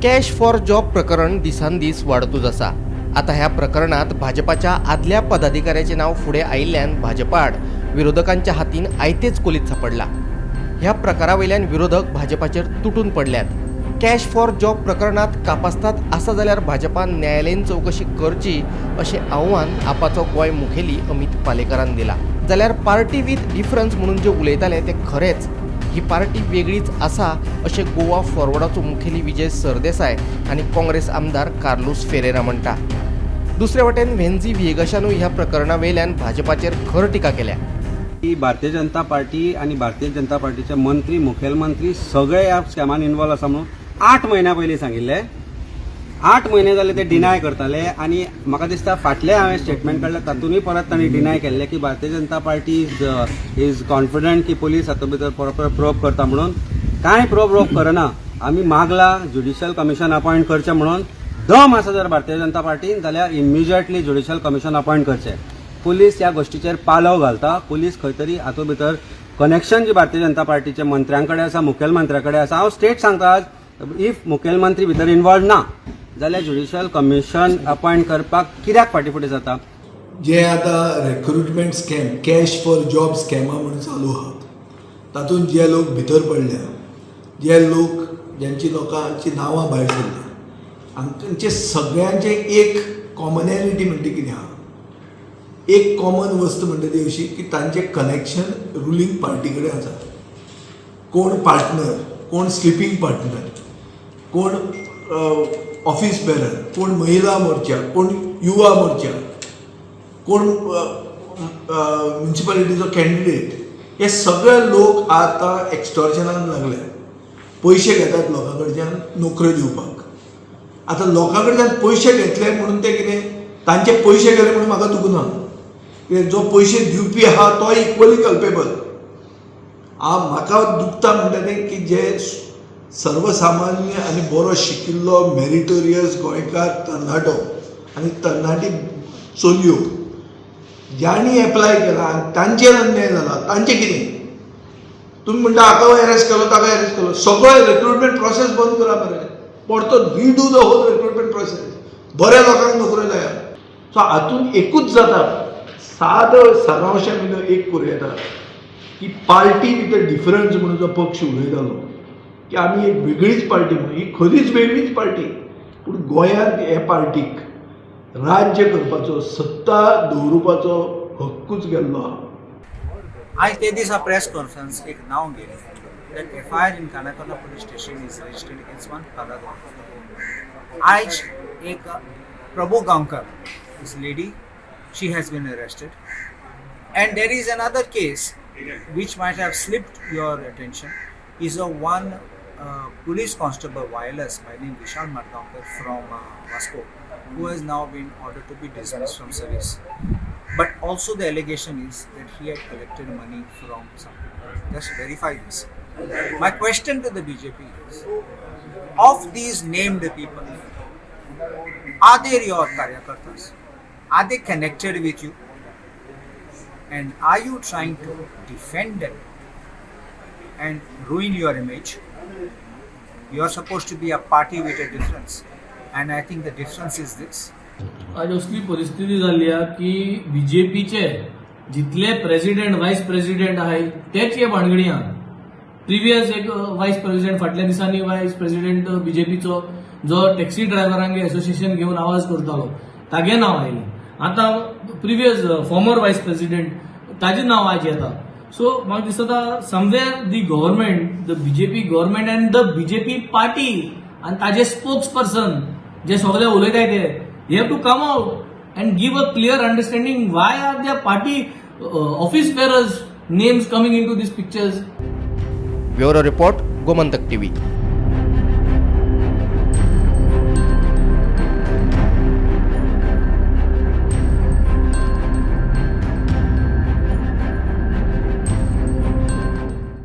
Cash for job प्रकरण दिसान दीस वाडतूच आसा. आतां ह्या प्रकरणांत भाजपाच्या आदल्या पदाधिकाऱ्याचें नांव फुडें आयिल्ल्यान भाजपा आड विरोधकांच्या हातीन आयतेच कोलीत सांपडला. ह्या प्रकारा वयल्यान विरोधक भाजपाचेर तुटून पडल्यात. कॅश फॉर जॉब प्रकरणांत कापास्ताद आसा जाल्यार भाजपान न्यायालयीन चवकशी करची, अशें आव्हान आपाचो गोंय मुखेली अमित पालेकारान दिला. जाल्यार पार्टी विथ डिफरन्स म्हणून जे उलयताले ते खरेंच ही पार्टी वेगळीच आसा, अशें गोवा फॉरवर्डाचो मुखेली विजय सरदेसाय आनी काँग्रेस आमदार कार्लूस फेरेरा म्हणटा. दुसरे वटेन व्हेन्झी व्हिएगशानूय ह्या प्रकरणा वयल्यान भाजपाचेर खर टिका केल्या. की भारतीय जनता पार्टी आनी भारतीय जनता पार्टीचे मंत्री, मुखेलमंत्री सगळे ह्या स्कॅमान इन्वॉल्व आसा म्हणून 8 म्हयन्या पयलीं सांगिल्ले. 8 म्हयने जाले ते डिनाय करताले आनी म्हाका दिसता फाटले हांवें स्टेटमेंट काडलें, तातूंतय परत तांणी डिनाय केल्लें की Bharatiya Janata party is confident की पुलीस हातूंत भितर प्रॉपर प्रोब करता म्हणून. कांय प्रोब रोब करना. आमी मागला ज्युडिशियल कमिशन अपॉयंट करचें म्हणून. दम आसा जर भारतीय जनता पार्टीन जाल्यार इमिजिएटली ज्युडिशियल कमिशन अपॉयंट करचें. पुलीस ह्या गोश्टीचेर पालव घालता. पुलीस खंय तरी हातूंत भितर कनेक्शन जी भारतीय जनता पार्टीच्या मंत्र्यां कडेन आसा, मुखेलमंत्र्या कडेन आसा, हांव स्ट्रेट सांगता, आज if मुखेलमंत्री भितर इन्वॉल्व ना जाल्यार ज्युडिशियल कमिशन अपॉयंट करपाक कित्याक फाटीं फुडें जाता? जे आतां recruitment scam, cash for job स्कॅमां म्हणून चालू आहात, तातूंत जे लोक भितर पडल्या, जे लोक ज्यांची लोकांची नांवां भायर सरल्या, हांचे सगळ्यांचे एक कॉमनॅलिटी म्हणटा कितें आहा? एक कॉमन वस्त म्हणटा ती अशी की तांचें कनेक्शन रुलींग पार्टी कडेन आसा. कोण पार्टनर, कोण स्लिपींग पार्टनर, कोण ऑफिस बेरर, कोण महिला मोर्चा, कोण युवा मोर्चा, कोण म्युनिसिपालिटीचो कॅन्डिडेट, हे सगळे लोक आतां एक्स्टॉर्शनान लागले. पयशे घेतात लोकां कडच्यान नोकऱ्यो दिवपाक. आतां लोकां कडच्यान पयशे घेतले म्हणून ते कितें, तांचे पयशे गेले म्हणून म्हाका दुखना, कित्याक जो पयशे दिवपी आहा तो इक्वली कल्पेबल. म्हाका दुखता म्हणटा तें की जे सर्वसामान्य आनी बरो शिकिल्लो मेरिटोरियस गोंयकार तरणाटो आनी तरणाटी चलयो ज्यांनी एप्लाय केला आनी तांचेर अन्याय जाला, तांचें कितें? तुमी म्हणटा हाका अरेस्ट केलो, ताका अरेस्ट केलो. सगळो रिक्रुटमेंट प्रोसेस बंद करा मरे, परतो redo the whole recruitment process. बऱ्या लोकांक नोकऱ्यो लायात. सो हातूंत एकूच जाता, सादो सारांश आमी एक करूं येता की पार्टी विथ अ डिफरन्स म्हणून जो पक्ष उलयतालो की आमी एक वेगळीच पार्टी म्हणून, ही खरीच वेगळीच पार्टी. पूण गोंयांत हे पार्टीक राज्य करपाचो, सत्ता दवरुपाचो हक्कूच गेल्लो आहा. आज ते दिसा प्रेस कॉन्फरन्स एक नांव गेलें that FIR in Canacona police station is registered against one Prahlad. आयज एक Prabhu Gaonkar, this lady, she has been arrested. And there is another case which might have slipped your attention, is a one police constable wireless by name Vishal Madgaonkar from Vasco, who has now been ordered to be dismissed from service. But also the allegation is that he had collected money from some people. Just verify this. My question to the BJP is, of these named people, are they your karyakartas? Are they connected with you? And are you trying to defend them and ruin your image? You are supposed to be a party with a difference. And I think the difference is this. आज असली परिस्थिती जाल्ली आहा की बीजेपीचे जितले president, voice president आहाय, तेच हे भानगडी आहा. प्रिवियस एक वायस प्रेसिडेंट, फाटल्या दिसांनी वायस प्रेसिडेंट बीजेपीचो जो टॅक्सी ड्रायव्हरांगे एसोसिएशन घेवन आवाज करतालो, तागे नांव आयलें. आतां प्रिवियस फॉर्मर वायस प्रेसिडेंट, ताजें नांव आज येता. सो म्हाका दिसता somewhere the government, the BJP government and the BJP party आनी ताजे स्पोक्स पर्सन जे सगळे उलयताय ते, they have to come out and give a clear understanding why are their party office bearers' names coming into these pictures. Bureau report, Gomantak TV.